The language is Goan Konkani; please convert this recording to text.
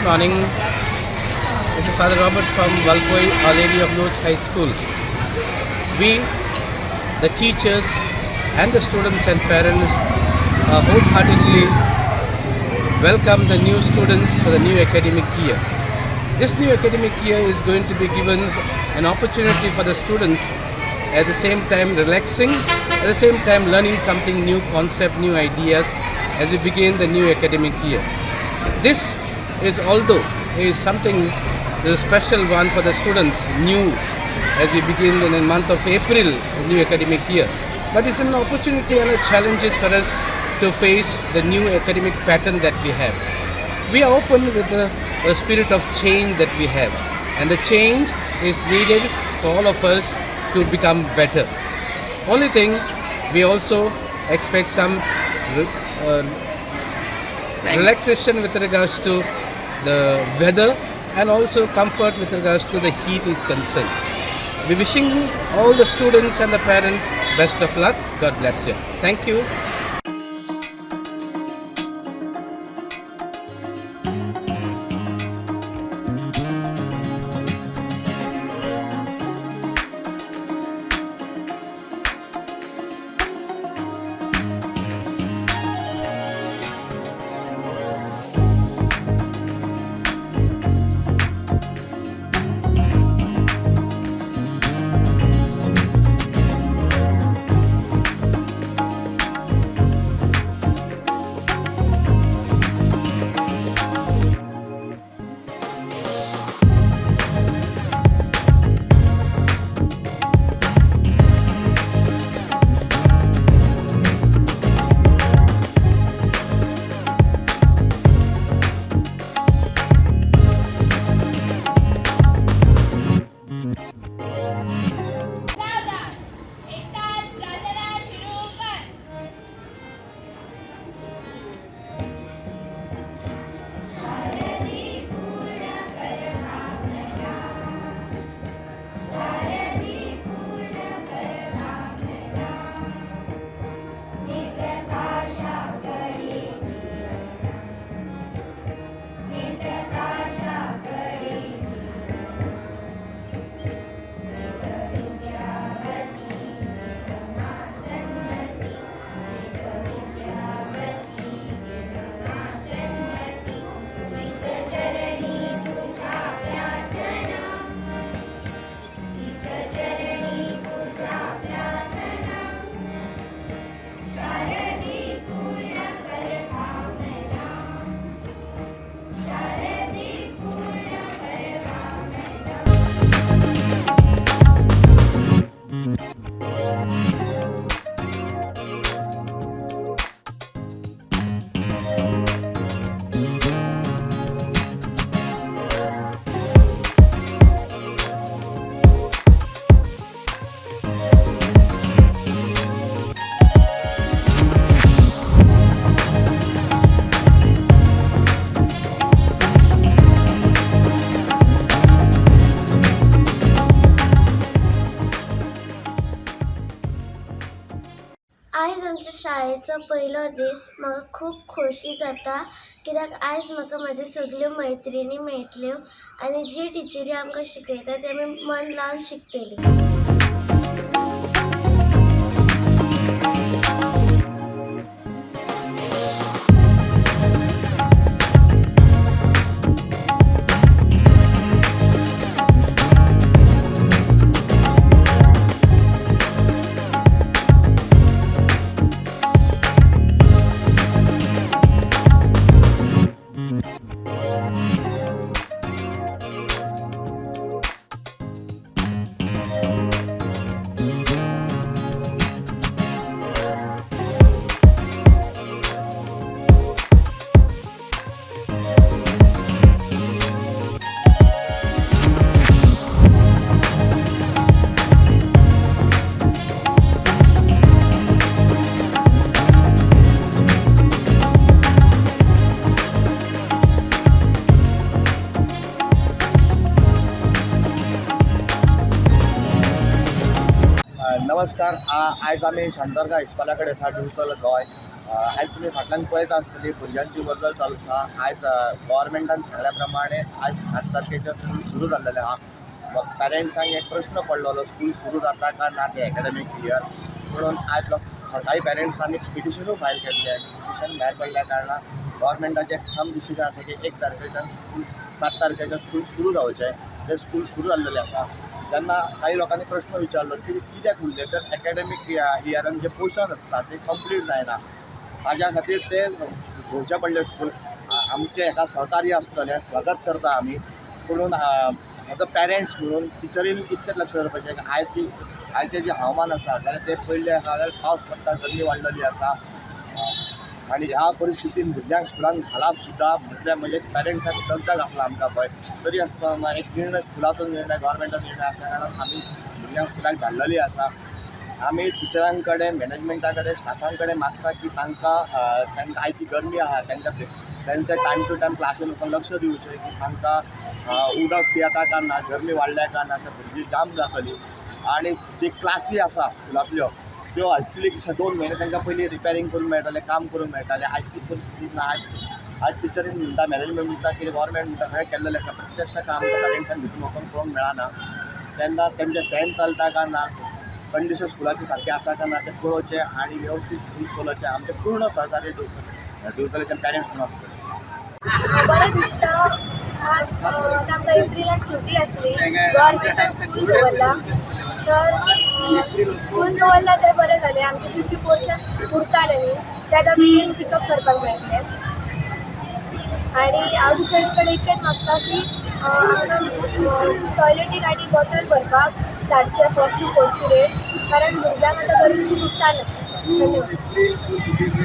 Good morning. This is Father Robert from Valpoi, Our Lady of Lourdes High School. We, the teachers and the students and parents, wholeheartedly welcome the new students for the new academic year. This new academic year is going to be given an opportunity for the students at the same time relaxing, at the same time learning something new concept, new ideas as we begin the new academic year. This is although is something the special one for the students new as we begin in the month of April, the new academic year. But it's an opportunity and a challenges for us to face the new academic pattern that we have. We are open with the spirit of change that we have, and the change is needed for all of us to become better. Only thing, we also expect some uh, relaxation with regards to the weather and also comfort with regards to the heat is concerned. We wishing all the students and the parents best of luck. God bless you. Thank you. सावधान, एक साथ प्रार्थना शुरू कर। आयज आमच्या शाळेचो पयलो दीस. म्हाका खूब खोशी जाता कित्याक आयज म्हाका म्हज्यो सगल्यो मैत्रिणी मेळटल्यो आनी जी टिचरी आमकां शिकयता ते आमी मन लावन शिकतलीं. नमस्कार. आयज आमी शांतादुर्गा हायस्कुला कडेन आसा, दिवचल, गोंय. आयज तुमी फाटल्यान पळयता आसतली, भुरग्यांची वर्दळ चालू आसा. आयज गव्हर्मेंटान सांगल्या प्रमाणे आयज 7 तारखेच्यान स्कूल सुरू जाल्लेलें आहा. पेरंट्सांक एक प्रश्न पडलेलो, स्कूल सुरू जाता काय ना तें एकाडेमीक इयर म्हणून. आयज कांय पेरंट्सांनी पिटिशनूय फायल केल्लें. पिटिशन भायर पडल्या कारणान गव्हर्मेंटाचें ठाम डिसिजन आसा की 1 तारखेच्यान स्कूल, 7 तारखेच्यान स्कूल सुरू जावचें. तें स्कूल सुरू जाल्लेलें आसा. तेन्ना काही लोकांनी प्रश्न विचारलो की कित्याक उरलें, तर एकाडेमीक इयरान जे पोर्शन आसता ते कंप्लीट जायना, ताज्या खातीर ते घेवचें पडलें स्कूल. आमचें हेका सहकार्य आसतलें, स्वागत करता आमी. पुणून एज अ पेरंट्स म्हणून टिचरीन इतकेंच लक्ष दवरपाचें की आयचें जें हवामान आसा जाल्यार तें पयलें आसा जाल्यार पावस पडटा, गरमी वाडलेली आसा आनी ह्या परिस्थितीन भुरग्यांक स्कुलान घालप सुद्दां म्हटल्यार म्हणजे पेरंट्सांक दगदग आसला आमकां पळय. तरी आसतना एक निर्णय, स्कुलाचो निर्णय, गव्हर्मेंटाचो निर्णय आसल्या कारणान आमी भुरग्यांक स्कुलाक धाडलेली आसा. आमी टिचरां कडेन, मॅनेजमेंटा कडेन, स्टाफां कडेन मागता की तांकां आयची गरमी आहा, तांकां तांच्या टायम टू टायम क्लासीन वचून लक्ष दिवचें की तांकां उदक पियेता काय ना, गरमी वाडल्या काय ना, तर भुरगीं जाम जातलीं. आनी जी क्लासी आसा स्कुलांतल्यो त्यो एक्चुली 2 म्हयने तांकां पयलीं रिपेरींग करूंक मेळटालें, काम करूंक मेळटालें. आयज ती परिस्थिती ना. आयज आयज टिचरीन म्हणटा, मॅनेजमेंट म्हणटा की गव्हर्मेंट म्हणटा सगळें केल्लेलें आसा. प्रत्यक्ष काम आमकां पेरंट्सान भितर वचून पळोवंक मेळना. तेन्ना तेंचे फॅन चलता काय ना, कंडिशन स्कुलाची सारकी आसा काय ना तें पळोवचें आनी वेवस्थीत स्कूल चलोवचें. आमचें पूर्ण सहकार्य दिवचले पेरंट्स म्हणून आसतलें. बरें दिसता. आज आमकां एप्रिलाक सुटी आसली, गव्हर्मेंटान स्कूल दवरला, तर स्कूल दवरला तें बरें जालें. आमचें 50 पोर्शन उरतालें न्ही, तें आमी येवन पिकअप करपाक मेळटलें. आनी हांव टिचरीं कडेन इतलेंच मागता की आमकां टॉयलेटीक आनी बॉटल भरपाक धाडचें फर्स्ट टू फोर्थ पिरियड, कारण भुरग्यांक आतां गरमीची दुखता. धन्यवाद.